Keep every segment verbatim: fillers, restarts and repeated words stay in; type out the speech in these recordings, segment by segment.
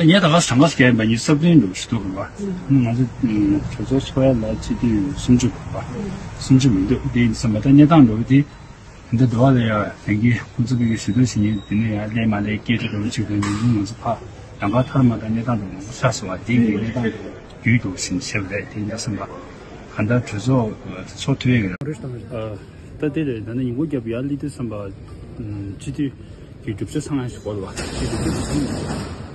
ངས་ད་ག་ཟང་ག་རྒྱག་ཡིན་པ་ཉིད་སྲ་བརྟན་འགྲོ་ཞུ་གཏུག་དགོས་པ། ང་ཚོ་གྲོས་ཚོགས་ཚོགས་ཡ་ལ་སྤྱི་འཐུས་སུམ་ཅུ་དགོས་པ། སུམ་ཅུ་མི་འདུག་དེ་ཡིན་བསམ་པ་ད་གནས་སྟངས་འགྲོ་བ་དེ། ད་ལྟ་འགྲོ་བ་ལ་ཡ་དེང་གི་ཁོང་ཚོ་བོད་ཀྱི་ཞུ་གཏུག་བྱེད་མཁན་དེ་ནས་ཡ་སླེབས་མ་སླེབས་སྐད་ཆ་འགྲོ་བ་ཅིག་དང་ཉིན་གུང་ང་ཚོ་ཕ་ལམ་ཁ་ཐར་མ་ད་གནས་སྟངས་འགྲོ་མང་པོ་ཤར་སོང་བ་དེ་གི་གནས་སྟངས་འགྲོ་རྒྱུས་འགྲོ་བཞིན་བྱེད་པ་རེད། དེ་ཡིན་བསམ་པ་ག་འདྲ་གྲོས་ཚོགས་ཚོགས་ཐུབ་ཡས་ཀྱི་རེད། ད་དེ་རེད། ད་ནི་ཉིན་གུང་རྒྱབ་ཡར་སླེབས་དུས་བསམ་པ་སྤྱི་འཐུས་ཀྱི་གྲུབ་ཆ་ཚང་ཡང་ཞིག་གོ་ལ་བ། སྤྱི་འཐུས་གྲུབ་ཆ་ཚང་མ་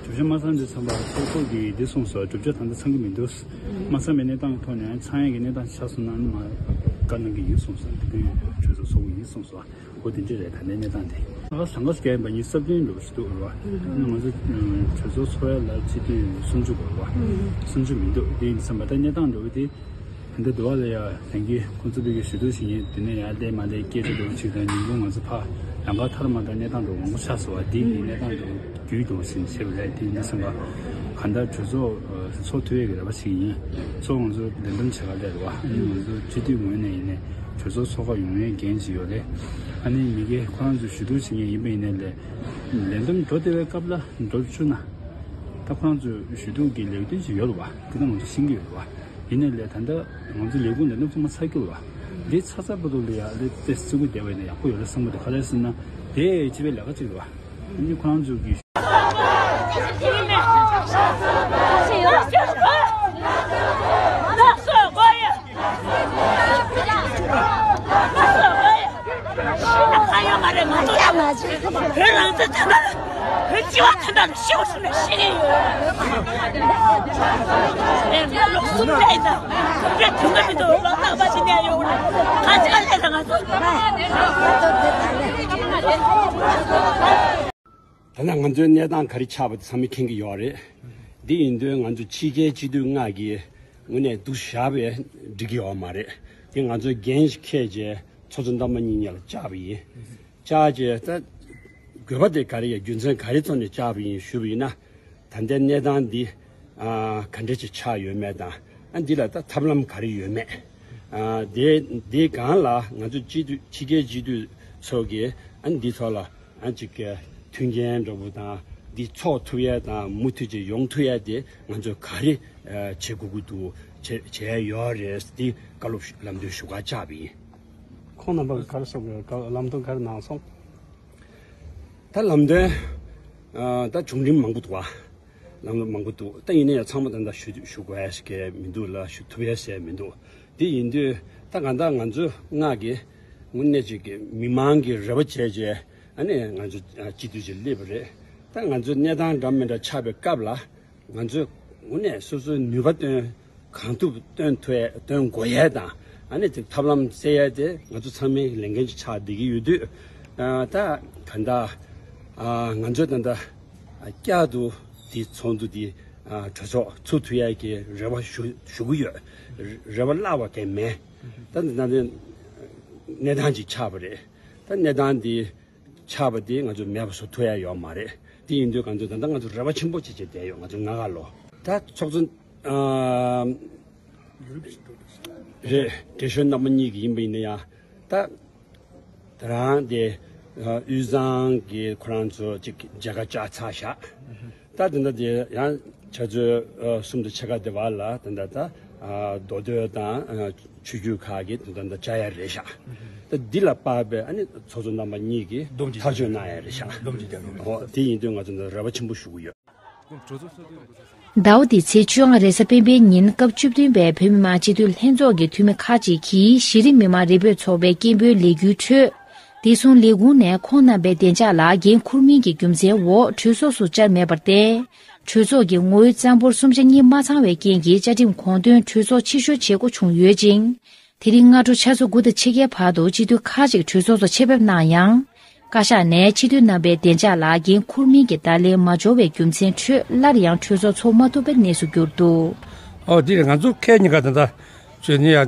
གྲུབ་ཆ་མ་ཚང་དུས་བསམ་པ་ཚོགས་གཙོ་གིས་འདི་གསུངས་སོ། གྲུབ་ཆ་ད་ལྟ་ཚང་གི་མི་འདུག་མ་ཚང་བའི་གནས་སྟངས་ཐོག་ནས་ཚང་ཡས་ཀྱི་གནས་སྟངས་ཆགས་སོང་ན་ནི་མ་བཀའ་གནང་གི་ཡིན་གསུངས་སོ། དེ་དུས་གྲོས་ཚོགས་ཚོགས་ཀྱི་ཡིན་གསུངས་སོ། འོ་དེ་འདྲ་རེད། ད་ལྟའི་གནས་སྟངས་དེ། ད་ག་ཟང་ག་རྒྱག་ཡིན་པ་ཉིད་སྲ་བརྟན་འགྲོ་བཞིན་འདུག་རེད་བ། ང་ཚོ་གྲོས་ཚོགས་ཚོགས་ཡ་ལ་སྤྱི་འཐུས་སུམ་ཅུ་དགོས་རེད་བ། སུམ་ཅུ་མི་འདུག་དེ་ཡིན་བསམ་པ་ད་གནས་སྟངས་འགྲོ་བ་དེ། ད་ལྟ་འདུག་བ་ལ་ཡ་དེང་གི་ཁོང་ཚོ་བོད་ཀྱི་ཞུ་གཏུག་བྱེད་མཁན་དེ་ནས་ཡ་སླེབས་མ་སླེབས་སྐད་ཆ་འགྲོ་བ་ཅིག་དང་ཉིན་གུང་ང་ཚོ་ཕ་ལམ་ཁ་ཐར་མ་ད་གནས་སྟངས་འགྲོ་མང་པོ་ཤར་སོང་བ་དེ་གི་གནས་སྟངས་འགྲོ་རྒྱུས་འགྲོ་བཞིན་བྱེད་པ་རེད། དེ་ཡིན་བསམ་པ་ག་འདྲ་གྲོས་ཚོགས་ཚོགས་ཐུབ་ཡས་ཀྱི་རེ་བ་ཞིག་ཡིན། ཚོགས་ང་ཚོ་ལས་འདེམས་བྱེད་ག་སླེབས་རེད་བ། ཨ་ནི་ང་ཚོ་སྤྱི་འཐུས་ངོས་ནས་ཡིན་ནའི་གྲོས་ཚོགས་ཚོགས་ག་ཡོང་ཡས་འགན་ཞིག་ཡོད་རེད། ཨ་ནི་མི་སྒེར་ཁོ་རང་ཚོ་ཞུ་གཏུག་བྱེད་མཁན་ཡིན་པ་ཡིན་ནའི་ལས་ལས་འདེམས་འགྲོ་བདེ་བའི་སྐབས་ལ་འགྲོ་བཅུག་ན། ད་ཁོ་རང་ཚོ་ཞུ་གཏུག་གི་ལས་དོན་ཞིག་ཡོད་རེད་བ། དེ་ད་ང་ཚོ་ཤེས་ཀྱི་ཡོད་རེད་བ། ཡིན་ནའི་ལས་ད་ལྟ་ང་ཚོ་ལས་ཁུངས་ལས་དོན་ཚང་མ་ཚར་གྱི་རེད་བ། འདི་ཚར་ཚར་བར་དུ་ལ་ཡ་ལས་ཏེ་སེ་གོ་བསྡད་པ་ཡིན་ན་ཡག་པོ་ཡོད་རེད་བསམ་གི་འདུག་ག་རེ་ཟེར་ན་དེ་སྤྱི་པའི་ལས་ཀ་ཅིག་རེད་བ། ཨ་ནི་ཁོ་རང་ཚོ་གི་ད་ལྟ་ང་ཚོའི་གནས་སྟངས་ག་རེ་ཆགས་པ་དེ་ཚང་མས་མཁྱེན་གྱི་ཡོད་རེད། འདི་ཡིན་དུས་ང་ཚོ་ཕྱི་རྒྱལ་སྤྱི་འཐུས་ལྔ་གིས་དངོས་གནས་སྡུག་བཞག་པས་འགྲིག་གི་ཡོད་མ་རེད། དེ་ང་ཚོས་འགན་ཞིག་འཁྱེར་བྱས་ཚོགས་གཙོ་རྣམ་པ་གཉིས་གཉིས་ལ་བཅར་བ་ཡིན། བཅར་བྱས་ད་དགོས་པ་དེ་ག་རེ་ཡ་རྒྱུ་མཚན་ག་རེ་ཐོག་ནས་བཅར་བ་ཡིན་ཞུས་པ་ཡིན་ན། ད་ལྟའི་གནས་སྟངས་འདི་ཨ་ག་འདྲ་ཅིག་ཆགས་ཡོད་མེད་དང་། ཨ་འདི་ལ་ད་ཐབས་ལམ་ག་རེ་ཡོད་མེད། ཨ་དེ་དེའི་སྒང་ལ་ང་ཚོ་སྤྱི་འཐུས་ཕྱི་རྒྱལ་སྤྱི་འཐུས་ཚོ་གིས་ཨ་འདི་ཐོག་ལ་ཨ་ཅིག་གི་མཐུན་རྐྱེན་འདྲ་པོ་དང་འདི་ཚོགས་ཐུབ་ཡས་དང་མུ་མཐུད་ཅིག་ཡོང་ཐུབ་ཡས་དེ་ང་ཚོས་ག་རེ་ཨ་བྱེད་དགོས་ཀྱི་འདུག་བྱེད་བྱེད་ཡས་ཡོད་རེད། འདི་བཀའ་སློབ་ལམ་སྟོན་ཞུ་ག་བཅར་བ་ཡིན། ཁོང་རྣམ་པ་གིས་ག་རེ་གསུངས་ཡོད། ལམ་སྟོན་ག་རེ་གནང་སོང་། ད་ལམ་སྟོན་ཨ་ད་བྱུང་རིམ་མང་པོ་འདུག་བ། ལམ་སྟོན་མང་པོ་འདུག་ད་ཡིན་ན་ཡང་ཚང་མ་ད་ལྟ་ཞུ་ཞུ་དགོས་ཡ་ཞིག་མི་འདུག་ལ། ཞུ་ཐུབ་ཡ་ཞིག་མི་འདུག་དེ་ཡིན་དུས་ད་གང་ལྟར་ང་ཚོ་ལྔ་གིས་དངོས་གནས་ཅིག་གི་མི་མང་གི་རེ་བ་བྱས་བྱས་ཨ་ནི་ང་ཚོ་ཨ་སྤྱི་འཐུས་ཅིག་སླེབས་པ་རེད། ད་ང་ཚོ་གནས་སྟངས་འདྲ་མི་འདྲ་ཆགས་པའི་སྐབས་ལ། ང་ཚོས་དངོས་གནས་སོ་སོའི་ནུས་པ་བཏོན་གང་ཐུབ་བཏོན་ཐུབ་ཡས་བཏོན་དགོས་ཡས་དང་ཨ་ནི་ཅིག་ཐབས་ལམ་བཙལ་ཡས་དེ་ང་ཚོ་ཚང་མའི་ལས་འགན་ཅིག་ཆགས་བསྡད་ཀྱི་ཡོད་དུས། ཨ་ད་ད་ལྟ་ཨ་ང་ཚོས་ད་ལྟ་ཨ་བསྐྱར་དུ་དེ་ཚོགས་འདུ་དེ་ཨ་གྲོས་ཚོགས་ཚུགས་ཐུབ་ཡས་ཀྱི་རེ་བ་ཞུ་ཞུ་གི་ཡོད། རེ་བ་བརླག་པ་གང་མེད། ད་ད་ལྟ་གནས་སྟངས་ཅིག་ཆགས་པ་རེད། ད་གནས་སྟངས་དེ། ཆགས་པ་དེ་ང་ཚོ་མེད་པ་བཟོ་ཐུབ་ཡ་ཡོད་མ་རེད། དེ་ཡིན་དུས་ང་ཚོ་ད་ལྟ་ང་ཚོ་རེ་བ་ཆེན་པོ་བྱེད་བྱེད་བསྡད་ཡོད། ང་ཚོ་ལྔ་ཀ་ལོ། ད་ཚོགས་གཙོ་ཨ་རེད། བགྲེས་གཞོན་རྣམ་པ་གཉིས་ཀྱི་ཡིན་པ་ཡིན་ན་ཡང་ད་ད་རང་དེ་ཨ་དབུས་གཙང་གི་ཁོ་རང་ཚོ་ཅིག་མཇལ་ཁ་བཅར་ཚར་བཞག་ད་དེ་འདྲ་དེ་ཡང་ཕྱག་ཚོད་ཨ་གསུམ་དང་ཕྱེད་ཀ་དེ་བར་ལ་དེ་འདྲ་ད་ཨ་མདོ་སྟོད་དང་ཨ་ཆོས་བརྒྱུད་ཁག་གི་དེ་འདྲ་ད་བཅར་ཡ་རེད་ཤག་ད་འདི་ལ་དཔག་པའི་ཨ་ནི་ཚོགས་གཙོ་རྣམ་པ་གཉིས་ཀྱིས་སྡོམ་གྱིས་ཐག་གཅོད་གནང་ཡ་རེད་ཤག་སྡོམ་གྱིས་བསྡད་འདུག་ཨོ་དེ་ཡིན་དུས་ང་ཚོ་འདི་རེ་བ་ཆེན་པོ་ཞུ་གི་ཡོད། ཟླ་བ་འདིའི་ཚེས་བཅོ་ལྔ་རེས་གཟའ་སྤེན་པའི་ཉིན་སྐབས་བཅུ་བདུན་པའི་བོད་མི་མང་སྤྱི་འཐུས་ལྷན་ཚོགས་ཀྱི་འཐུས་མི་ཁག་ཅིག་གིས་གཞི་རིམ་མི་མང་རིམ་སྤོར་ཚོགས་པའི་སྐད་འབོད་ལས་འགུལ་ཁྲོད། བདེ་སྲུང་ལས་ཁུངས་ནས་ཁོང་རྣམ་པའི་བདེ་འཇགས་ལ་འགན་འཁུར་མིན་གྱི་རྒྱུ་མཚན་འོག་གྲོས་ཚོགས་སུ་བཅར་མེད་པར་བརྟེན། གྲོས་ཚོགས་ཀྱི་ངོ་བོའི་རྩ་འབོར་གསུམ་ཆ་གཉིས་མ་ཚང་བའི་རྐྱེན་གྱིས་བཅའ་ཁྲིམས་དགོངས་དོན་གྲོས་ཚོགས་ཕྱིར་ཤོག་བྱེད་དགོས་བྱུང་ཡོད་ཅིང་། དེ་རིང་སྔ་དྲོ་ཆུ་ཚོད་དགུ་དང་ཕྱེད་ཀའི་བར་དུ་སྤྱི་འཐུས་ཁག་ཅིག་གྲོས་ཚོགས་སུ་ཆེད་ཕེབས་གནང་ཡང་། བཀའ་ཤག་ནས་སྤྱི་འཐུས་རྣམ་པའི་བདེ་འཇགས་ལ་འགན་འཁུར་མིན་གྱི་བརྡ་ལན་མ་འབྱོར་བའི་རྒྱུ་མཚན་ཁྲོད་སླར་ཡང་གྲོས་ཚོགས་ཚོགས་མ་ཐུབ་པའི་གནས་སུ་གྱུར་འདུག་ཨོ་དེ་རེད། ང་ཚོ་ཁ་ཉིན་ཀ་ད་ལྟ་ཆུ་ཚོད་གཉིས་ཡ་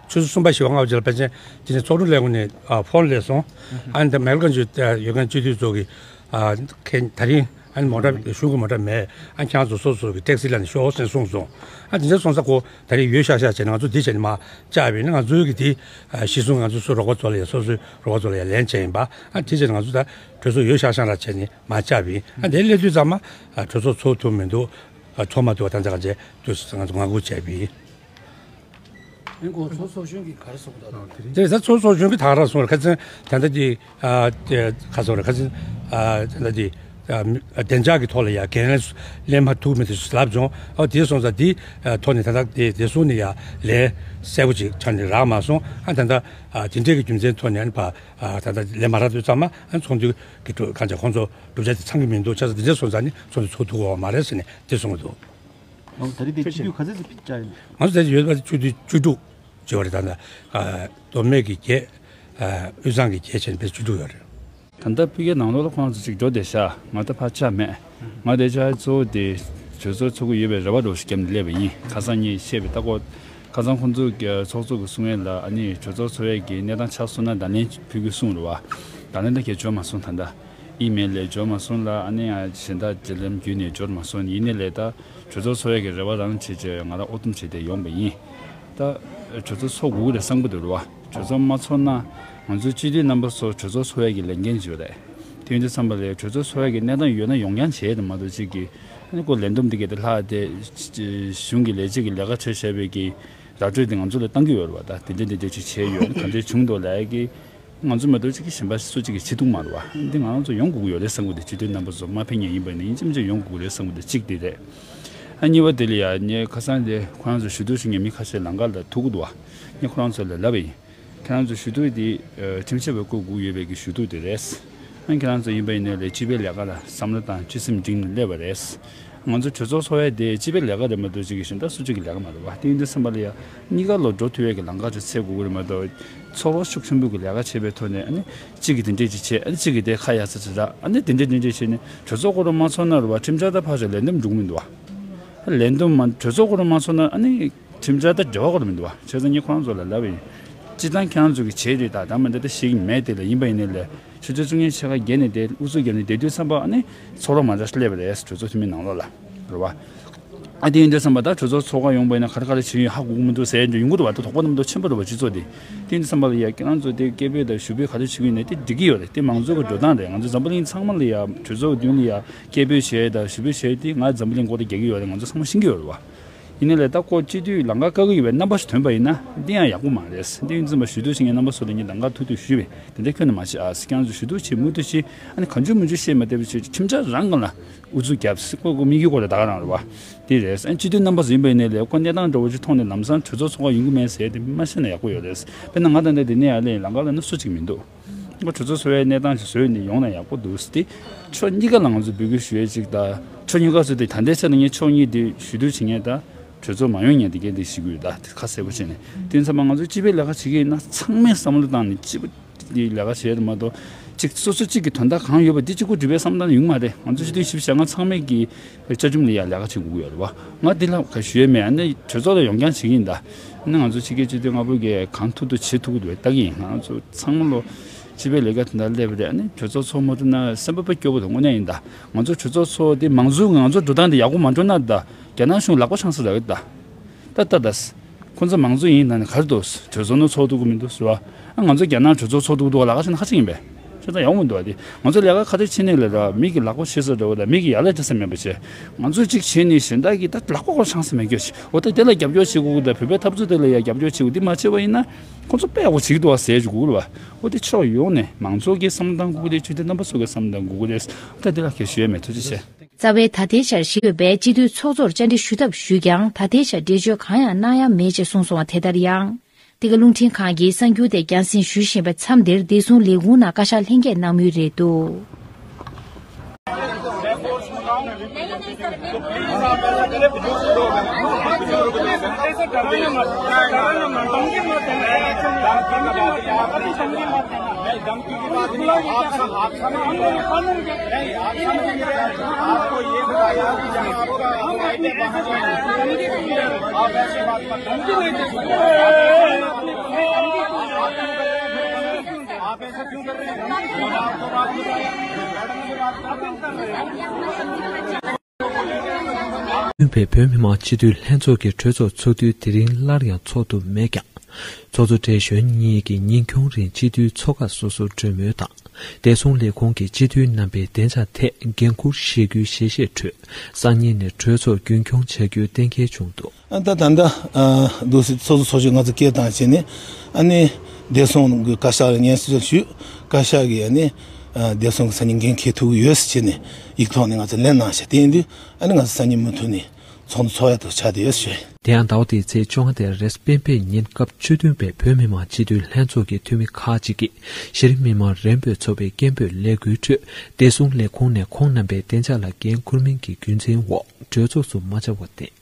ཆུ་ཚོད་གསུམ་པ་བཞི་པ་ལྔ་པ་བརྒྱད་ལ་ཕལ་ཆེར་དེ་ནས་ཚོགས་དྲུང་ལས་ཁུངས་ནས་ཕོན་སླེབས་སོང་། ཨ་ནི་ད་མེལ་ཀོན་ཆུ་ཡོད་མཁན་སྤྱི་འཐུས་ཚོ་གི་ཁ་ད་རིང་། ཨ་ནི་མོ་ཊ་གཞུང་གི་མོ་ཊ་མེད། ཨ་ཁྱེད་རང་ཚོ་སོ་སོ་གི་ཊེག་སི་ལ་ནས་ཤོག་ཟེར་གསུངས་སོང་། ཨ་དེ་འདྲ་སོང་ཙང་ཁོ་ད་རེས་ཡོད་ཤག་ཤག་བྱས་ནས་ང་ཚོ་འདི་བྱས་ནས་མར་བཅག་པ་ཡིན་ན། ང་ཚོའི་གི་དེ་གཞི་བཟུང་ང་ཚོ་སུ་རོགས་པ་ཚོ་ལ་ཡ་སོ་སོའི་རོགས་པ་ཚོ་ལ་ཡ་ལན་བྱས་ཡིན་པ། ཨ་དེ་བྱས་ནས་ང་ཚོ་ད་གྲོས་ཚོགས་ཡོད་ཤག་ཤག་ར་བྱས་ནས་མར་བཅག་པ་ཡིན། ཨ་དེ་སླེབས་དུས་ཙམ་མ་ཨ་གྲོས་ཚོགས་ཚོགས་ཐུབ་མི་འདུག་ཨ་ཚོགས་མ་ཐུབ་པ་ད་ལྟ་ག་བྱས་དུས་ང་ཚོ་ངང་སྒུག་བྱས་པ་ཡིན། ཨིན་ཁོ་ཚོགས་ཚོགས་གཞོན་གྱིས་ག་རེ་གསུངས་འདུག་ལགས། དེ་ད་ཚོགས་ཚོགས་གཞོན་གྱིས་ད་ག་རང་གསུངས་རེད། ཁ་སང་ད་ལྟ་དེ་ཨ་དེ་ཁ་སང་རེད། ཁ་སང་ཨ་ད་ལྟ་དེ་ཨ་མི་ཨ་བདེ་འཇགས་ཀྱི་ཐོག་ལ་ཡ་འགན་ལེན་ལེན་མ་ཐུབ་མི་དེ་ལབ་བྱུང་། ཨ་དེ་སོང་ཙང་དེ་ཨ་ཐོག་ནས་ད་ལྟ་དེ་དེ་སོང་ནས་ཡ་ལན་གསལ་པོ་ཅིག་ཆ་ནས་རག་མ་སོང་། ཨ་ད་ལྟ་ཨ་དེ་འདྲའི་གི་རྒྱུ་མཚན་ཐོག་ནས་ཨ་ནི་ཕ་ཨ་ད་ལྟ་ལན་མ་རག་དུས་ཙམ་མ་ཨ་ཚོགས་འདུ་གི་གྲོས་གང་བྱས་ཁོང་ཚོ་གྲུབ་ཆ་དེ་ཚང་གི་མི་འདུག་བྱས་ཙང་དེ་འདྲ་སོང་ཙང་ནི་ཚོགས་འདུ་ཚོགས་ཐུབ་ཀྱི་ཡོད་མ་རེད་ཟེར་ནས་དེ་གསུངས་འདུག་ཨོ། ད་རེས་དེ་སྤྱི་འཐུས་ག་ཚོད་ཙམ་བཅར་ཡིན། ང་ཚོ་དེ་ཡོད་པ་བཅུ་དྲུག་བཅུ་དྲུག་བྱས་པ་རེད། ད་ལྟ་ཨ་མདོ་སྨད་ཀྱི་བརྒྱད། ཨ་དབུས་གཙང་གི་བརྒྱད་བྱས་ནས་བརྒྱད་ཅུ་དྲུག་ཡོད་རེད། ད་ལྟ་ཕ་གིའི་ནང་ལོགས་ལ་ཁོང་ཚོ་ཅིག་འགྲོ་བསྡད་ཤག་ང་ད་ཕར་བཅར་མེད། ང་དེ་ཆ་གཙོ་བོ་དེ་གྲོས་ཚོགས་ཚོགས་ཀྱི་ཡོད་པའི་རེ་བ་འདྲ་བོ་ཞིག་བརྒྱབ་ནས་སླེབས་པ་ཡིན། ཁ་སང་ངས་བཤད་པའི་ལྟ་སྐོར། ཁ་སང་ཁོང་ཚོ་གི་ཚོགས་གཙོ་གིས་གསུང་ཡས་ལ་ཨ་ནི་གྲོས་ཚོགས་ཚོགས་ཡས་ཀྱི་གནས་སྟངས་ཆགས་སོང་ན་བརྡ་ལན་ཕུལ་དགོས་གསུངས་རེད་བ། བརྡ་ལན་ད་གས་འབྱོར་མ་སོང་། ད་ལྟ་ཨི་མེལ་ལས་འབྱོར་མ་སོང་ལ། ཨ་ནི་ཨ་གཞན་དག་འབྲེལ་ལམ་བརྒྱུད་ནས་འབྱོར་མ་སོང་། ཡིན་ནའི་ལས་ད་གྲོས་ཚོགས་ཚོགས་ཡས་ཀྱི་རེ་བ་རང་བྱེད་བྱས་ང་རང་ཨོ་དུམ་བྱས་ཏེ་ཡོང་པ་ཡིན། ད་གྲོས་ཚོགས་ཚོགས་དགོས་ཀྱི་རེད་བསམ་གྱི་འདུག་རེད་བ། གྲོས་ཚོགས་མ་ཚོགས་ན་ང་ཚོའི་སྤྱི་འཐུས་རྣམ་པ་ཚོ་གྲོས་ཚོགས་ཚོགས་ཡས་ཀྱི་ལས་འགན་ཅིག་ཡོད་རེད། དེ་ཡིན་དུས་ཙམ་པ་ལ་གྲོས་ཚོགས་ཚོགས་ཡས་ཀྱི་གནས་སྟངས་ཡོད་ན་ཡོང་རྐྱང་བྱས་དེ་མ་གཏོགས་གཅིག་གིས་ཨ་ནི་ཁོ་ལས་བསྡོམས་འདི་གས་དེ་ལྷག་དེ་གཞུང་གི་ལས་བྱེད་ཀྱི་ལས་ཀ་བྱེད་བྱས་པའི་གི་ར་སྤྲོད་དེ་ང་ཚོ་ལ་བཏང་གི་ཡོད་རེད་བ། ད་དེ་འདྲ་འདི་འདྲ་ཅིག་བྱས་ཡོད། ཨ་ནི་ག་འདྲ་བྱུང་འདུག་ལབ་ཡས་ཀྱི་ང་ཚོ་མ་གཏོགས་གཅིག་གིས་གཞན་པ་སུ་གཅིག་གིས་བྱེད་ཐུབ་མ་རེད་བ། འདི་ང་རང་ཚོ་ཡོང་དགོས་ཀྱི་ཡོད་རེད་བསམ་གྱི་འདུག་སྤྱི་འཐུས་རྣམ་པ་ཚོ་མ་ཕེབས་མཁན་ཡིན་པ་ཡིན་ན་ཡིན་གཅིག་མིན་གཅིག་ཡོང་དགོས་ཀྱི་རེད་བསམ་གྱི་འདུག་གཅིག་དེ་རེད། ཨ་གཉིས་པ་དེ་ལ་ཡ་ངས་ཁ་སང་དེ་ཁོ་རང་ཚོ་ཞུ་གཏུག་བྱེད་མཁན་མི་ཁ་ཤས་ལམ་ཁ་ལ་ཐུག་གི་འདུག་བ། ངས་ཁོ་རང་ཚོ་ལ་ལབ་པ་ཡིན། ཁྱེད་རང་ཚོ་ཞུ་གཏུག་དེ་ཨ་ཁྲིམས་ཞིབ་པས་བསྐོ་དགོས་ཡོད་པའི་གི་ཞུ་གཏུག་དེ་རེད། ཨ་ཁྱེད་རང་ཚོ་ཡིན་པ་ཡིན་ནའི་ལས་སྤྱི་པའི་ལས་ཀ་ལ་བསམ་བློ་བཏང་སྤྱི་སེམས་འབྲིང་ནས་སླེབས་པ་རེད། ང་ཚོ་གྲོས་ཚོགས་ཚོགས་ཡས་དེ་སྤྱི་པའི་ལས་ཀ་རེད་མ་གཏོགས་གཅིག་གི་གཞན་དག་སུ་གཅིག་གི་ལས་ཀ་མ་རེད་བ། དེ་ཡིན་དུས་ཙམ་པ་ལ་ཡ་གཉིས་ཀ་ལོ་འགྲོ་ཐུབ་ཡས་ཀྱི་ལམ་ཁ་ཅིག་འཚོལ་དགོས་ཀྱི་རེད་མ་གཏོགས་ཚོར་བ་ཤུགས་ཆེན་པོས་ཀྱི་ལས་ཀ་བྱེད་པའི་ཐོག་ནས་ཨ་ནི་གཅིག་གིས་དེ་འདྲས་ཅིག་བྱས། ཨ་ནི་གཅིག་གིས་དེ་ཁ་ཡ་ས་ཅིག་རག་ཨ་ནི་དེ་འདྲས་དེ་འདྲས་བྱས་ནས་གྲོས་ཚོགས་ཁོ་རང་མ་ཚོགས་ན་རེད་བ། ཁྲིམས་འཆར་དང་ཕར་བཞག་ལས་བསྡོམས་འགྲུབ་མི་འདུག་བ། ལས་བསྡོམས་མ་གྲོས་ཚོགས་ཁོ་རང་མ་ཚོགས་ན་ཨ་ནི་ཁྲིམས་འཆར་དང་འབྲེལ་བ་ཁོ་རང་མི་འདུག་བ། བྱས་ཙང་ངས་ཁོ་རང་ཚོ་ལ་ལབ་པ་ཡིན། སྤྱིར་བཏང་ཁྱེད་རང་ཚོ་གིས་བྱས་རེད། ད་ད་མ་འདི་ལྟ་ཤེས་ཀྱི་མེད་དེ་ལ་ཡིན་པ་ཡིན་ནའི་ལས་ཆུ་ཚོད་བཅུ་གཉིས་ཕྱེད་ཀ་བརྒྱད་ནས་དེ་ཨུ་ཚུགས་བརྒྱབ་ནས་བསྡད་དུས་ཙམ་པ་ཨ་ནི་ཚོགས་རོགས་མ་འདྲ་སླེབས་པ་རེད། གྲོས་ཚོགས་འཐུས་མི་ནང་ལོགས་ལ་རེད་བ། ཨ་དེ་ཡིན་དུས་ཙམ་པ་ད་གྲོས་ཚོགས་ཚོགས་ཁག་ཡོང་པ་ཡིན་ན་ག་རེ་ག་རེ་བྱེད་ཡོད་ཧ་གོ་གི་མི་འདུག་ཟེར་འདྲ་ཡོང་གི་འདུག་བ། ད་དོགས་པ་རྣམས་དོ་ཆེན་པོ་རེད་བ། སྤྱི་ཚོགས་འདི། དེ་ཡིན་དུས་ཙམ་པ་ལ་ཡ་ཁྱེད་རང་ཚོ་དེ་སྐད་འབོད་དང་ཞུ་འབོད་ག་རེ་བྱེད་ཀྱི་ཡོད་ན་དེ་འགྲིག་གི་ཡོད་རེད། དེ་མང་གཙོ་གི་འགྲོ་སྟངས་རེད། ང་ཚོ་འཛམ་བུ་གླིང་ཚང་མ་ལ་ཡ་གྲོས་ཚོགས་མདུན་ལ་ཡ་སྐད་འབོད་བྱས་དང་ཞུ་འབོད་བྱས་དེ་ང་འཛམ་བུ་གླིང་སྐོར་དུ་རྒྱག་གི་ཡོད་རེད། ང་ཚོ་ཚང་མ་ཤེས་ཀྱི་ཡོད་རེད་བ། ཡིན་ནའི་ལས་ད་ཁོ་སྤྱི་འཐུས་ལམ་ཁ་བཀག་གི་ཡོད་པའི་རྣམ་པ་ཞིག་ཐོན་པ་ཡིན་ན་འདི་ཡང་ཡག་པོ་མ་རེད། འདི་ཡིན་ཙམ་པ་ཞུ་གཏུག་བྱེད་མཁན་རྣམ་པ་ཚོ་ལ་ངས་ད་ག་ཐུག་ཐུག་ཞུས་པས། དེ་འདྲའི་ཁྱོན་ནས་མ་བྱེད་ཨ། ཁྱེད་རང་ཚོ་ཞུ་གཏུག་བྱེད་མུ་མཐུད་བྱེད། ཨ་ནི་གང་བྱུང་མང་བྱུང་བཤད་མ་བསྡད་པ་བྱེད། ཁྲིམས་འཆར་རང་སྒང་ལ་ཨུ་ཚུགས་རྒྱབ་སྲིད་ཁོ་ཁོ་དམིགས་ཡུལ་སྐོར་ལ་ད་ག་རང་རེད་བ། དེ་རེད། ཨ་ནི་སྤྱི་འཐུས་རྣམ་པ་ཚོ་ཡིན་པ་ཡིན་ནའི་ལས་ཁོ་གནས་སྟངས་འདྲ་བོ་ཞིག་མཐོང་ནས་ལམ་སང་གྲོས་ཚོགས་ཚོགས་ཁག་ཡོང་གི་མེད་ཟེར་དེ་མ་བཤད་ན་ཡག་པོ་ཡོད་རེད། དཔེར་ན་ང་ད་ལྟ་འདི་ནས་ཡར་སླེབས་ལམ་ཁ་ལ་ནི་སུ་གཅིག་མི་འདུག་ང་གྲོས་ཚོགས་ཚོགས་པའི་གནས་སྟངས་ཤིག་བཟོས་ནས་ཡོང་ན་ཡག་པོ་འདུག་ཟེར་ཏེ། ཕྱོགས་གཉིས་ཀ་ལ་ང་ཚོས་འབོད་སྐུལ་ཞུ་ཡས་ཅིག་དང་། ཕྱོགས་གཉིས་ཀ་ཚོས་དེ་ད་ལྟའི་ཆ་ནས་ངས་ཕྱོགས་གཉིས་དེ་ཞུ་གཏུག་བྱེད་མཁན་དང་གྲོས་ཚོགས་མ་ཡོང་མཁན་དེ་གས་དེ་ཞུ་གི་ཡོད། ད་དེ་ཁ་གསལ་པོ་བྱས་ནས། དེ་ཡིན་ཙང་མ་ང་ཚོས་སྤྱི་པའི་ལས་ཀ་བྱེད་ཀྱི་ཡིན་ན་ཚང་མས་བསམ་བློ་བཏང་ནས་སྤྱི་པ་དེའི་ལས་ཀ་བྱེད་ཡ་དེ་མ་གཏོགས་གཅིག་སོ་སོ་གཅིག་གི་དོན་དག་གང་ཡོད་པ་དེ་གཅིག་པུ་སྒྲུབ་པའི་བསམ་བློ་བཏང་ན་ཡོང་གི་མ་རེད། ང་ཚོ་སྤྱི་འཐུས་བཞི་བཅུ་ཞེ་ལྔ་ཚང་མས་ཀྱི་བཅའ་ཁྲིམས་ལ་ཡ་ལས་ཀ་བྱེད་དགོས་ཀྱི་ཡོད་རེད་བ། ང་འདི་ལ་ག་ཞུ་ཡས་མེད། ཨ་ནི་གྲོས་ཚོགས་ལ་ཡོང་རྐྱང་བྱེད་ཀྱི་ཡིན་ད། ཨ་ནི་ང་ཚོ་ཕྱི་རྒྱལ་སྤྱི་འཐུས་ལྔ་པོ་གིས་གང་ཐུབ་ཐུབ་བྱེད་ཐུབ་ཀྱི་འདུག་ལྟ་གི་ཡིན། ང་ཚོ་ཚང་མ་ལོ་སྤྱི་པའི་ལས་ཀ་དེ་འདྲ་སླེབས་པ་རེད། ཨ་ནི་གྲོས་ཚོགས་ཚོགས་མ་ཐུབ་ན་སེམས་པ་དཔེ་སྐྱོ་པོ་འདུག་དངོས་གནས་ཡིན་ད། ང་ཚོ་གྲོས་ཚོགས་ཚོགས་དེ་མང་གཙོ་ང་ཚོ་འགྲོ་སྟངས་དེ་ཡག་པོ་མ་འགྲོ་ན་ད་རྒྱ་ནག་གཞུང་ལག་པ་འཆང་ས་རག་གི་ད། ད་ད་ད། ཁོ་ཚོ་མང་གཙོ་ཡིན་ད་ནི་ག་རེ་འདུག་གྲོས་ཚོགས་ནང་ཚོགས་ཐུབ་ཀྱི་མི་འདུག་ཟེར་བ། ཨ་ང་ཚོ་རྒྱ་ནག་གྲོས་ཚོགས་ཚོགས་ཐུབ་འདུག་ལ་ཁ་ཤས་ནི་ཁ་ཅིག་ཡིན་པས། ཁྱོད་ཚོ་ཡག་མི་འདུག་ཨ། དེ་ང་ཚོ་ལས་ཀ་ག་རེ་བྱེད་ནས་ལས་ར་མི་གི་ལག་པ་ཤེས་ས་འདྲ་བོ་དང་མི་གི་ཡ་ལས་བྱེད་ས་མེད་པ་བྱས། ང་ཚོ་གཅིག་བྱས་ནས་གཞན་དག་གི་ད་ལག་པ་ཁོ་ཆང་ས་མེད་སྐྱོ་ཞིག་འོ་ད་དེ་ལ་རྒྱབ་སྐྱོར་བྱེད་དགོས་ཀྱི་ད་བོད་པའི་འཐབ་རྩོད་དེ་ལ་ཡ་རྒྱབ་སྐྱོར་བྱེད་དགོས་འདི་མ་བྱས་པ་ཡིན་ན་ཁོ་ཚོ་དཔེ་ཡག་པོ་བྱེད་ཀྱི་འདུག་ཨ་ཟེར་ཞུ་དགོས་ལ་བ། འོ་དེ་ཕྱོགས་ཡོངས་ནས་མང་ཚོགས་ཀྱི་བསམ་བློ་བཏང་དགོས་ཀྱི་རེད། ཆོས་དད་རྣམ་པ་ཚོ་གི་བསམ་བློ་བཏང་དགོས་ཀྱི་རེད། ད་དེ་ལ་གལ་ཞུ་ཡ་མེད། ཐུགས་རྗེ་ཆེ། རྩ་བའི་ད་ལྟའི་ཆར་ཞིག་ཡོད་པའི་སྤྱི་འཐུས་ཚོགས་གཙོར་བཅར་འདྲི་ཞུ་ཐབས་ཞུས་ཀྱང་ད་ལྟའི་ཆར་འགྲེལ་བརྗོད་གང་ཡང་གནང་ཡ་མེད་ཅེས་གསུངས་སོང་བ། དེ་ལྟར་ཡང་། འདི་ག་རླུང་འཕྲིན་ཁང་གིས་གསར་འགྱུར་དེ་རྒྱང་སྲིང་ཞུ་བཞིན་པའི་མཚམས་འདིར་བདེ་སྲུང་ལས་ཁུངས་ནང་བཀའ་ཤག་ལྷན་རྒྱས་གནང་མུས་རེད་འདུག་བོད་མི་མང་སྤྱི་འཐུས་ལྷན་ཚོགས་ཀྱི་གྲོས་ཚོགས་ཚོགས་དུས་དེ་རིང་སླར་ཡང་ཚོགས་ཐུབ་མེད་ཀྱང་། ཚོགས་གཙོ་བགྲེས་གཞོན་གཉིས་ཀྱིས་ཉིན་གུང་རིང་སྤྱི་འཐུས་ཚོགས་ཁག་སོ་སོར་གྲོས་མོལ་དང་། བདེ་སྲུང་ལས་ཁུངས་ཀྱི་སྤྱི་འཐུས་རྣམ་པའི་བདེ་འཇགས་ཐད་འགན་འཁུར་བཞེས་རྒྱུའི་ཞལ་བཞེས་ཁྲོད། སང་ཉིན་ནས་གྲོས་ཚོགས་རྒྱུན་འཁྱོངས་བྱ་རྒྱུའི་གཏན་འཁེལ་བྱུང་འདུག། ཨ་ད་ད་ལྟ་ཨ་འདུག་སེ་ཚོགས་གཙོ་ཚོགས་གཞོན་ང་ཚོ་སྐད་བཏང་བྱས་ནས། ཨ་ནི་བདེ་སྲུང་གི་བཀའ་ཤག་ལ་སྙན་སེང་ཞུས། བཀའ་ཤག་གིས་ཨ་ནི་ཨ་བདེ་སྲུང་གི་སང་ཉིན་འགན་འཁྱེར་ཐུབ་ཀྱི་ཡོད་ཟེར་བྱས་ནས་ཡིག་ཐོག་ནས་ང་ཚོ་ལན་གནང་ཤག། དེ་ཡིན་དུས་ཨ་ནི་ང་ཚོ་སང་ཉིན་མུ་མཐུད་ནས་ཚོགས་འདུ་ཚོགས་ཡ་དུ་ཆགས་བསྡད་ཡོད་ཞུས། དེ་ཡང་ཟླ་བ་འདིའི་ཚེས་བཅོ་ལྔ་དེ་རེས་སྤེན་པའི་ཉིན་སྐབས་བཅུ་བདུན་པའི་བོད་མི་མང་སྤྱི་འཐུས་ལྷན་ཚོགས་ཀྱི་འཐུས་མི་ཁག་ཅིག་གིས་གཞི་རིམ་མི་མང་རིམ་སྤོས་ཚོགས་པའི་སྐད་འབོད་ལས་འགུལ་ཁྲོད། བདེ་སྲུང་ལས་ཁུངས་ནས་ཁོང་རྣམ་པའི་བདེ་འཇགས་ལ་འགན་འཁུར་མིན་གྱི་རྒྱུ་མཚན་འོག་གྲོས་ཚོགས་སུ་མ་བཅར་བར་བརྟེན།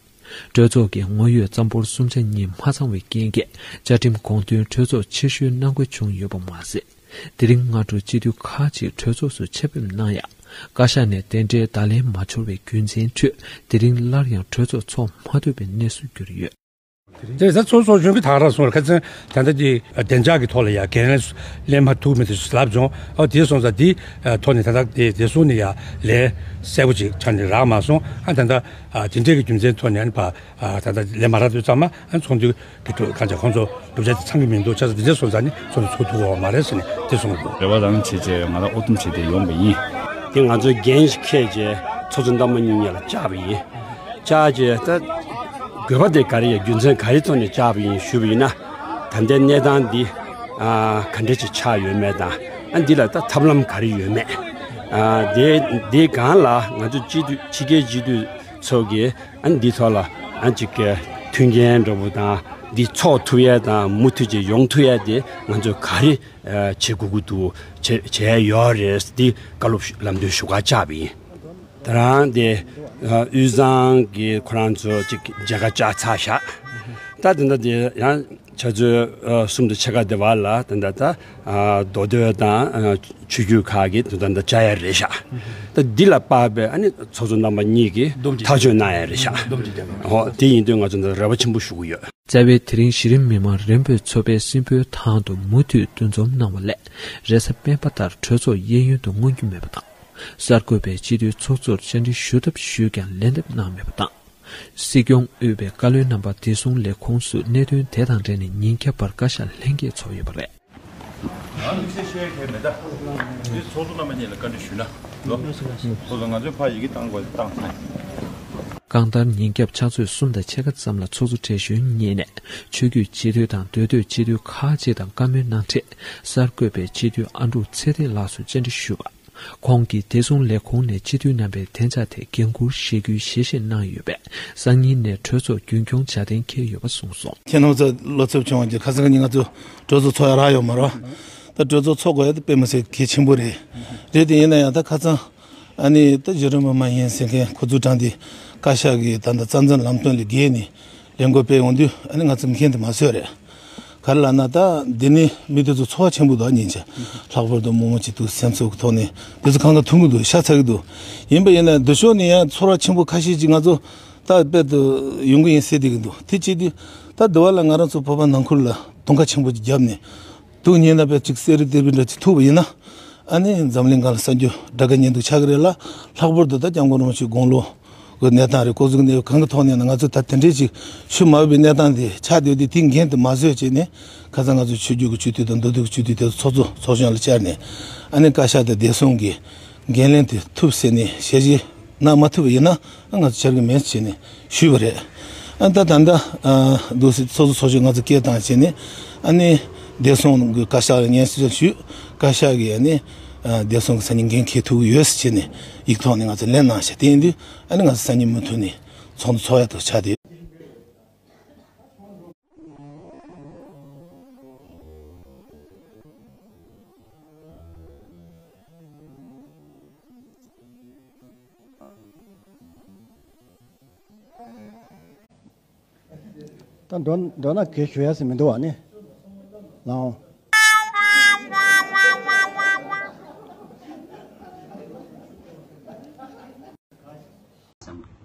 གྲོས་ཚོགས་ཀྱི་ངོ་ཡོད་རྩ་འབོར་གསུམ་ཆ་གཉིས་མ་ཚང་བའི་རྐྱེན་གྱིས། བཅའ་ཁྲིམས་དགོངས་དོན་གྲོས་ཚོགས་ཕྱིར་བཤོལ་གནང་དགོས་བྱུང་ཡོད་པ་མ་ཟད། དེ་རིང་སྔ་དྲོ་སྤྱི་འཐུས་ཁག་ཅིག་གྲོས་ཚོགས་སུ་ཆེད་ཕེབས་གནང་ཡང་། བཀའ་ཤག་ནས་དེ་འབྲེལ་བརྡ་ལན་མ་འབྱོར་བའི་རྒྱུ་མཚན་ཁྲོད། དེ་རིང་སླར་ཡང་གྲོས་ཚོགས་ཚོགས་མ་ཐུབ་པའི་གནས་སུ་གྱུར་ཡོད། དེ་ཚོ་ཚོགས་གཞོན་གྱི་ད་ག་རང་སོང་ལ་ཁ་སང་ད་ལྟ་དེ་བདེ་འཇགས་ཀྱི་ཐོག་ལ་ཡ་འགན་ལེན་ལེན་མ་ཐུབ་མི་དེ་ལབ་བྱུང་། ཨ་དེ་སོང་ཙང་དེ་ཐོག་ནས་ད་ལྟ་དེ་དེ་སོང་ནས་ཡ་ལན་གསལ་པོ་ཅིག་ཆ་ནས་རག་མ་སོང་། ཨ་ད་ལྟ་དེ་འདྲས་ཀྱི་རྒྱུ་མཚན་ཐོག་ནས་ཨ་ནི་ཕ། ཨ་ད་ལྟ་ལས་མ་རག་དུས་ཙམ་མ་ཨ་ཚོགས་འདུ་གི་གྲོས་ཁ་ཆ་ཁོང་ཚོ་གྲུབ་ཆ་དེ་ཚང་གི་མི་འདུག་ཆ་ཚང་དེ་འདྲས་སོང་ཙང་ནི་ཚོགས་འདུ་ཚོགས་ཐུབ་ཀྱི་ཡོད་མ་རེད་ཟེར་ནས་དེ་གསུངས་འདུག། རེ་བ་རང་བྱས་བྱས་ང་རང་ཨོ་དུམ་བྱས་ཏེ་ཡོང་བ་ཡིན། དེ་ང་ཚོས་འགན་ཞིག་འཁྱེར་བྱས་ཚོགས་གཙོ་རྣམ་པ་གཉིས་གཉིས་ལ་བཅར་བ་ཡིན། བཅར་བྱས་ད་དགོས་པ་དེ་ག་རེ་ཡ་རྒྱུ་མཚན་ག་རེ་ཐོག་ནས་བཅར་བ་ཡིན་ཞུས་པ་ཡིན་ན། ད་ལྟའི་གནས་སྟངས་འདི་ཨ་ག་འདྲ་ཅིག་ཆགས་ཡོད་མེད་དང་། ཨ་འདི་ལ་ད་ཐབས་ལམ་ག་རེ་ཡོད་མེད། ཨ་དེ་དེའི་སྒང་ལ་ང་ཚོ་སྤྱི་འཐུས་ཕྱི་རྒྱལ་སྤྱི་འཐུས་ཚོ་གིས། ཨ་ནི་འདི་ཐོག་ལ་ཨ་ཅིག་གི་མཐུན་རྐྱེན་འདྲ་པོ་དང་འདི་ཚོགས་ཐུབ་ཡས་དང་མུ་མཐུད་ཅིག་ཡོང་ཐུབ་ཡས་དེ་ང་ཚོས་ག་རེ་བྱེད་དགོས་ཀྱི་འདུག་བྱེད་བྱས་ཡོད་རེད། འདི་བཀའ་སློབ་ལམ་སྟོན་ཞུ་ག་བཅར་བ་ཡིན། ད་རང་དེ་དབུས་གཙང་གི་ཁོ་རང་ཚོ་ཅིག་མཇལ་ཁ་བཅར་ཚར་ཤག། ད་དེ་འདྲ་དེ་ཡང་། ཆུ་ཚོད་གསུམ་དང་ཕྱེད་ཀ་དེ་བར་ལ་ད་ལྟ་ད་མདོ་སྟོད་དང་ཆོས་བརྒྱུད་ཁག་གི་ད་ལྟ་བཅར་ཡ་རེད་ཤག། ད་འདི་ལ་དཔག་པའི་ཨ་ནི་ཚོགས་གཙོ་རྣམ་པ་གཉིས་ཀྱིས་ཐག་གཅོད་གནང་ཡ་རེད་ཤག། ཧོ་དེ་ཡིན་དུས་ང་ཚོ་ད་རེ་བ་ཆེན་པོ་ཞུ་གི་ཡོད། རྩ་བའི་དེ་རིང་གཞི་རིམ་མི་མང་རིམ་སྤོས་ཚོགས་པའི་སྲིན་པོའི་ཐང་དུ་མུ་མཐུད་འདུ་འཛོམས་གནང་བ་ལས་རེས་གཟའ་སྤེན་པ་ལྟར་གྲོས་ཚོགས་གཡས་གཡོན་དུ་མངོན་རྒྱུ་མེད་པ་དང་། གསར་འགོད་པས་སྤྱི་འཐུས་ཚོགས་གཙོར་བཅར་འདྲི་ཞུ་ཐབས་ཞུས་ཀྱང་ལན་འདེབས་གནང་མེད་པ་དང་། སྲིད་སྐྱོང་དབུས་པའི་བཀའ་བློན་རྣམ་པ་བདེ་སྲུང་ལས་ཁུངས་སུ་གནད་དོན་དེ་དང་འབྲེལ་ནས་ཉིན་རྒྱབ་བར་བཀའ་ཤག་ལྷན་རྒྱས་ཚོགས་ཡོད་པ་རེད། ང་ནི་ཆེ་ཤོས་གལ་མེད་ད། འདི་ཚོགས་གཙོ་རྣམ་པ་གཉིས་ལ་བཀའ་འདྲི་ཞུས་ན་ལོ། ཁོ་ཚོ་ང་ཚོའི་ཕ་ཡི་གེ་བཏང་དགོས་བཏང་ཚར། གང་ལྟར་ཉིན་རྒྱབ་ཕྱག་ཚོད་གསུམ་དང་ཕྱེད་ཀ་ཙམ་ལ་ཚོགས་གཙོ་བགྲེས་གཞོན་གཉིས་ནས་ཆོས་བརྒྱུད་སྤྱི་འཐུས་དང་མདོ་སྟོད་སྤྱི་འཐུས་ཁག་ཅིག་དང་བཀའ་མོལ་གནང་འཕྲལ། གསར་འགོད་པས་སྤྱི་འཐུས་ཨ་འབྲུག་ཚེ་བརྟན་ལགས་སུ་བཅར་འདྲི་ཞུས་པ། ཁོང་གིས་བདེ་སྲུང་ལས་ཁུངས་ནས་སྤྱི་འཐུས་རྣམ་པའི་བདེ་འཇགས་ཐད་འགན་འཁུར་བཞེས་རྒྱུའི་ཞལ་བཞེས་གནང་ཡོད་པས། སང་ཉིན་ནས་གྲོས་ཚོགས་རྒྱུན་འཁྱོངས་བྱ་གཏན་འཁེལ་ཡོད་པ་གསུངས་སོང་། ཁྱེད་རྣམ་ཚོ་བློ་འཚབ་བྱུང་བ་གྱིས་ཁ་སང་ཉིན་ང་ཚོ་གྲོས་ཚོགས་ཚོགས་ཡ་རག་ཡོད་མ་རེད་བ། ད་གྲོས་ཚོགས་ཚོགས་དགོས་ཡ་དེ་དཔེ་མི་སྲིད་གལ་ཆེན་པོ་རེད། རེད་དེ་ཡིན་ན་ཡང་ད་ཁ་སང་ཨ་ནི་ད་གཞི་རིམ་མི་མང་ཡིན་ཟེར་མཁན་ཁོ་ཚོ་དྲངས་ཏེ་བཀའ་ཤག་གིས་ད་ལྟ་རྩ་འཛིན་ལམ་སྟོན་ལས་འགལ་ནས་ལས་འགུལ་སྤེལ་ཡོང་དུས་ཨ་ནི་ང་ཚོ་མཁྱེན་དེ་མ་བཟོད་རེད། ག་རེ་ལབ་ན་ད་འདི་ནི་མི་དེ་ཚོ་ཚོར་བ་ཆེན་པོ་འདུག་ཉིན་ཆ་ལྷག་པར་དུ་མི་མང་སྤྱི་འཐུས་སེམས་ཚོགས་ཀྱི་ཐོག་ནས་དེ་ཚོ་གང་ག་ཐུག་གི་འདུག་ཤ་ཚ་གི་འདུག། ཡིན་པ་ཡིན་ན་འདི་ཕྱོགས་ནས་ཡང་ཚོར་བ་ཆེན་པོ་ཁ་ཤས་ཅིག་ང་ཚོ་ད་དཔེ་དུ་ཡོང་གི་ཡིན་ཟེར་བསྡད་ཀྱི་འདུག། དེ་བྱེད་དུས་ད་འདི་བ་ལ་ང་རང་ཚོ་བོད་པ་ནང་ཁུལ་ལ་གདོང་ཁ་ཆེན་པོ་ཅིག་བརྒྱབ་ནས་འདུག་ཉིན་ན་དཔེ་ཅིག་གསེར་རི་གཏེར་བུ་འདྲ་ཅིག་ཐུག་པ་ཡིན་ན་ཨ་ནི་འཛམ་གླིང་སྒང་ལ་གསར་འགྱུར་དྲ་ག་ཉན་འདུག་ཆགས་ཀྱི་རེད་ལ། ལྷག་པར་དུ་ད་སྐྱབས་མགོན་རིན་པོ་ཆེའི་དགུང་ལོ། གི་གནས་སྟངས་རེད། སྐོར་ཟུག་གནས་གང་གི་ཐོག་ནས་ན་ང་ཚོ་ད་དེ་འདྲའི་ཅིག་ཤུལ་མ་བབས་པའི་གནས་སྟངས་དེ་ཆགས་བསྡད་དེ་དེ་འགན་དེ་མ་བཟོད་བྱས་ནས་ཁ་སང་ང་ཚོ་ཆོས་བརྒྱུད་ཀྱི་སྤྱི་འཐུས་དང་མདོ་སྟོད་ཀྱི་སྤྱི་འཐུས་དེ་ཚོགས་གཙོ་ཚོགས་གཞོན་ལ་བཅར་ནས་ཨ་ནི་བཀའ་ཤག་དང་བདེ་སྲུང་གི་འགན་ལེན་དེ་ཐུབ་ཟེར་ནས་ཞལ་བཞེས་གནང་མ་ཐུབ་པ་ཡིན་ན་ང་ཚོ་བཅར་གི་མེད་ཟེར་ནས་ཞུས་པ་རེད། ཨ་ད་ད་ལྟ་འདུག་སེ་ཚོགས་གཙོ་ཚོགས་གཞོན་ང་ཚོ་སྐད་བཏང་བྱས་ནས་ཨ་ནི་བདེ་སྲུང་གི་བཀའ་ཤག་ལ་སྙན་སེང་ཞུས། བཀའ་ཤག་གིས་ཨ་ནི་བདེ་སྲུང་གི་སང་ཉིན་འགན་འཁྱེར་ཐུབ་ཀྱི་ཡོད་ཟེར་བྱས་ནས་ཡིག་ཐོག་ནས་ང་ཚོ་ལན་གནང་ཤག། དེ་ཡིན་དུས་ཨ་ནི་ང་ཚོ་སང་ཉིན་མུ་མཐུད་ནས། ཚོགས་འདུ་ཚོགས་ཡ་ཐུག་ཆ་དེ། ད་འགྲོ་འགྲོ་ན་གལ་ཞུ་ཡ་ཟེར་མི་འདུག་བ་ནི། ལའོ།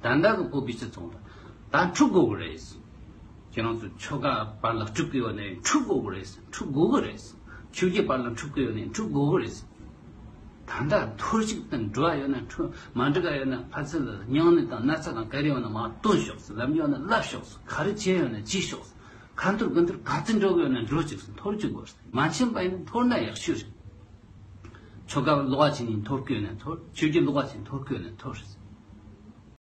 ད་ལྟ་གི་བོད་པའི་སྤྱི་ཚོགས་ལ་ད་འཁྲུག་དགོས་གི་རེད། ཁྱེད་རང་ཚོ་ཆོལ་ཁ་བར་ལ་འཁྲུག་གི་ཡོད་ནའི་འཁྲུག་དགོས་གི་རེད། འཁྲུག་དགོས་གི་རེད། ཆོས་བརྒྱུད་བར་ལ་འཁྲུག་གི་ཡོད་ནའི་འཁྲུག་དགོས་གི་རེད། ད་ལྟ་འཐོར་ཅིག་དང་འགྲོ་བ་ཡོད་ན་འཕྲོ་མ་འགྲིག་ག་ཡོད་ན་ཕ་ཚུལ་ལ་སྙིང་ནད་དང་ན་ཚ་དང་ག་རེ་ཡོད་ན་མར་སྟོན་ཤོག་ཟེར། ལབ་ཡོད་ན་ལབ་ཤོག་ཟེར། ག་རེ་བྱས་ཡོད་ན་བྱས་ཤོག་ཟེར། ཁ་འཐོར་དགུ་འཐོར་ག་ཚོད་འགྲོ་གི་ཡོད་ན་འགྲོ་ཅིག་ཟེར། འཐོར་ཅིག་དགོས་ཟེར། མ་ཕྱིན་པ་ཡིན་ན་འཐོར་ན་ཡག་ཤོས་རེད། ཆོ་ག་ལོག་པ་བྱས་ནས་འཐོར་གི་ཡོད་ན་འཐོར། ཆོས་བརྒྱུད་ལོག་པ་བྱས་ནས་འཐོར་གི་ཡོད་ན་འཐོར།